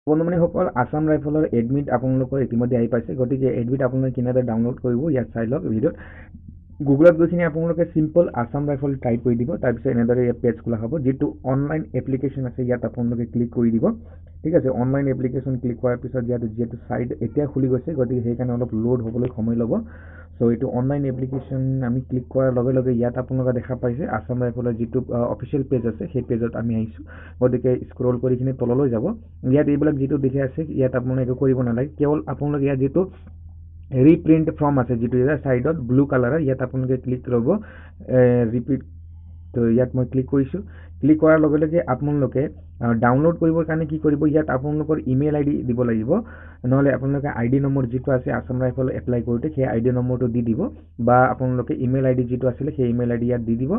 বন্ধুবান্ধৱীসকল, Assam ৰাইফলৰ admit আপোনালোকৰ ইতিমধ্যে আহি পাইছে। গতিকে এডমিট আপোনালোকে কেনেদৰে ডাউনলোড কৰিব, ইয়াত চাই লওক ভিডিঅ'ত। গুগলত গৈ কিনে আপোনালোকে চিম্পল আছাম ৰাইফল টাইপ কৰি দিব। তাৰপিছত এনেদৰে ইয়াত পেজ খোলা হ'ব। যিটো অনলাইন এপ্লিকেশ্যন আছে, ইয়াত আপোনালোকে ক্লিক কৰি দিব। ঠিক আছে, অনলাইন এপ্লিকেশ্যন ক্লিক কৰাৰ পিছত ইয়াত যিহেতু ছাইট এতিয়া খুলি গৈছে, গতিকে সেইকাৰণে অলপ লোড হ'বলৈ সময় ল'ব। চ' এইটো অনলাইন এপ্লিকেশ্যন আমি ক্লিক কৰাৰ লগে লগে ইয়াত আপোনালোকে দেখা পাইছে, আছাম ৰাইফলৰ যিটো অফিচিয়েল পেজ আছে, সেই পেজত আমি আহিছোঁ। গতিকে স্ক্ৰল কৰি কিনে তললৈ যাব। ইয়াত এইবিলাক যিটো দেখি আছে, ইয়াত আপোনালোকে একো কৰিব নালাগে। কেৱল আপোনালোকে ইয়াত যিটো ৰিপ্ৰিণ্ট ফৰ্ম আছে, যিটো ইয়াত ছাইডত ব্লু কালাৰৰ, ইয়াত আপোনালোকে ক্লিক কৰিব ৰিপিট। তো ইয়াত মই ক্লিক কৰিছোঁ। ক্লিক কৰাৰ লগে লগে আপোনালোকে ডাউনলোড কৰিবৰ কাৰণে কি কৰিব? ইয়াত আপোনালোকৰ ইমেইল আই ডি দিব লাগিব, নহ'লে আপোনালোকে আই ডি নম্বৰ যিটো আছে আছাম ৰাইফল এপ্লাই কৰোঁতে, সেই আই ডি নম্বৰটো দি দিব, বা আপোনালোকে ইমেইল আই ডি যিটো আছিলে, সেই ইমেইল আই ডি ইয়াত দি দিব।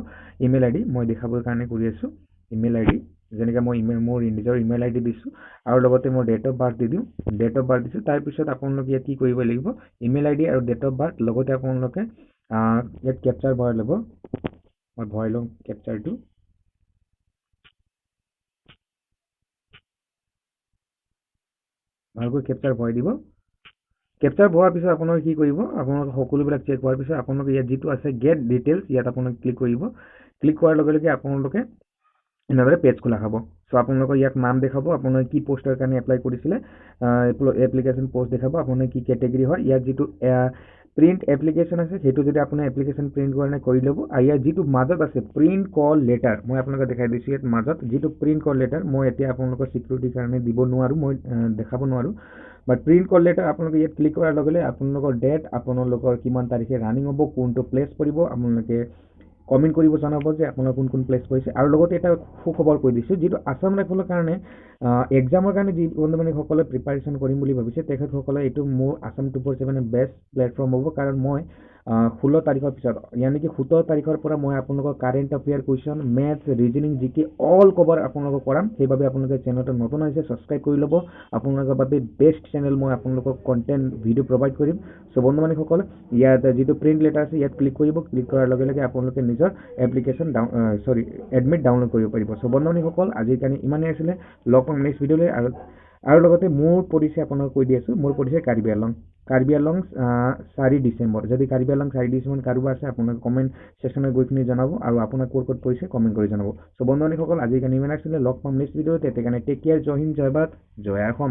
ইমেইল আই ডি মই দেখাবৰ কাৰণে কৰি আছোঁ। ইমেইল আই ডি যেনেকৈ মই ইমেইল, মোৰ নিজৰ ইমেইল আই ডি দিছোঁ আৰু লগতে মোৰ ডেট অফ বাৰ্থ দি দিওঁ। ডেট অফ বাৰ্থ দিছোঁ। তাৰপিছত আপোনালোকে ইয়াত কি কৰিব লাগিব? ইমেইল আই ডি আৰু ডেট অফ বাৰ্থ, লগতে আপোনালোকে ইয়াত কেপচাৰ ভৰাই ল'ব। মই ভৰাই লওঁ কেপচাৰটো। ভালকৈ কেপচাৰ ভৰাই দিব। কেপচাৰ ভৰোৱাৰ পিছত আপোনালোকে কি কৰিব? আপোনালোকে সকলোবিলাক চেক হোৱাৰ পিছত আপোনালোকে ইয়াত যিটো আছে গেট ডিটেইলছ, ইয়াত আপোনালোকে ক্লিক কৰিব। ক্লিক কৰাৰ লগে লগে আপোনালোকে এনেদৰে পেজ খোলা খাব। চ' আপোনালোকৰ ইয়াত নাম দেখাব, আপোনালোকে কি পষ্টৰ কাৰণে এপ্লাই কৰিছিলে, এপ্লিকেশ্যন পষ্ট দেখাব, আপোনালোকে কি কেটেগৰী হয়। ইয়াত যিটো প্ৰিণ্ট এপ্লিকেশ্যন আছে, সেইটো যদি আপোনাৰ এপ্লিকেশ্যন প্ৰিণ্ট কৰে কৰি ল'ব। আৰু ইয়াত যিটো মাজত আছে প্ৰিণ্ট কল লেটাৰ, মই আপোনালোকক দেখাই দিছোঁ। ইয়াত মাজত যিটো প্ৰিণ্ট কল লেটাৰ, মই এতিয়া আপোনালোকৰ চিকিউৰিটিৰ কাৰণে দিব নোৱাৰোঁ, মই দেখাব নোৱাৰোঁ। বাট প্ৰিণ্ট কল লেটাৰ আপোনালোকে ইয়াত ক্লিক কৰাৰ লগে লগে আপোনালোকৰ ডেট, আপোনালোকৰ কিমান তাৰিখে ৰানিং হ'ব, কোনটো প্লেচ পৰিব, আপোনালোকে কমেণ্ট কৰিব জনাব যে আপোনাৰ কোন কোন প্লেচ পৰিছে। আৰু লগতে এটা সুখবৰ কৈ দিছোঁ, যিটো আছাম ৰাইফলৰ কাৰণে এক্সামৰ কাৰণে যি বন্ধু বান্ধৱীসকলে প্ৰিপাৰেশ্যন কৰিম বুলি ভাবিছে, তেখেতসকলে এইটো মোৰ আছাম 247 বেষ্ট প্লেটফৰ্ম হ'ব। কাৰণ মই 16 তাৰিখৰ পিছত, ইয়ানি কি 17 তাৰিখৰ পৰা মই আপোনালোকৰ current affair question, maths, reasoning, GK all cover আপোনালোকক কৰাম। সেইবাবে আপোনালোকে চেনেলটো নতুন হৈছে, ছাবস্ক্ৰাইব কৰি ল'ব। আপোনালোকৰ বাবে বেষ্ট চেনেল, মই আপোনালোকক কণ্টেণ্ট ভিডিঅ' প্ৰভাইড কৰিম। চ' বন্ধু বান্ধৱীসকল, ইয়াত যিটো প্ৰিণ্ট লেটাৰ আছে, ইয়াত ক্লিক কৰিব। ক্লিক কৰাৰ লগে লগে আপোনালোকে নিজৰ এপ্লিকেশ্যন ডাউন চৰি এডমিট ডাউনলোড কৰিব পাৰিব। চ' বন্ধু বান্ধৱীসকল, আজিৰ কাৰণে ইমানেই আছিলে। লগ পাম নেক্সট ভিডিঅ'লৈ। আৰু লগতে মোৰ পৰিচয় আপোনালোকক কৈ দি আছোঁ। মোৰ পৰিচয় কাৰ্বি আংলং, কাৰ্বি আংলং 4 ডিচেম্বৰ। যদি কাৰ্বি আংলং 4 ডিচেম্বৰ কাৰোবাৰ আছে, আপোনালোকে কমেণ্ট ছেকশ্যনত গৈ কিনে জনাব আৰু আপোনাক ক'ত ক'ত পৰিছে কমেণ্ট কৰি জনাব। চ' বন্ধু বান্ধৱীসকল, আজিৰ কাৰণে ইমান আছিলে। লগ পাম নেক্সট ভিডিঅ'ত। তেতিয়া কাৰণে টেক কেয়াৰ। জয় হিন্দ, জয় ভাৰত, জয় অসম।